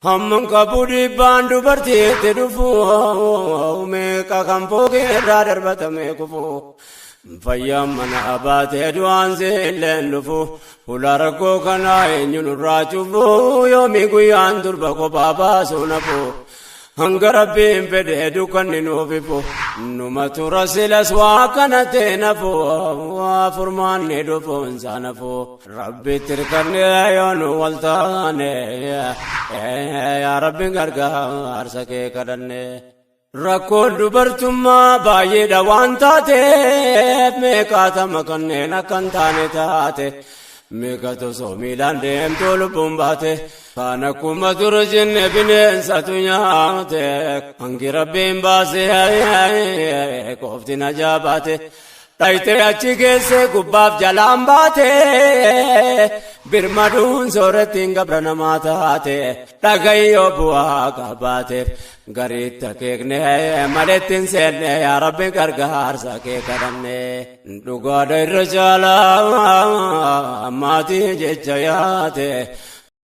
Hamman qabu dhiibbaan dubartiitti dhufu, meeqa kan fooqee irraa darbatamee kufu. Fayyaan mana baatee du'aan seelleen dhufu, hulaa rakkoo kanaa eenyu nurraa cufu? Yoomii guyyaan durba kophaa baasuu nafu? Hanga Rabbiin fedhee dukkanni nuuf ifu, numa tura silas waa kana ta'e nafu, furmaanni dhufuun isaa nafu. Rabbitti hirkannee yoo nu wal taane, yaa Rabbiin gargaarsa kee kadhanne. Rakkoon dubartummaa baay'eedha waan taateef, meeqaatama kanneen akka hin taane taate, meeqatu osoo miilaan deemtuu lubbuun baate, kaan akkuma dur jenne bineensatu nyaate, hangi Rabbiin baasee qofti najaa baate. Dhayitee achi geesse gubbaaf jalaan baate, birmaduun soorettiin gabra namaa taate, dhagayyoo bu'aa qabaateef gariitti akeekne maletti hin seenne. Yaa Rabbi gargaarsa kee kadhanne. Dhugaadha, irra caalaa maatii jecha yaate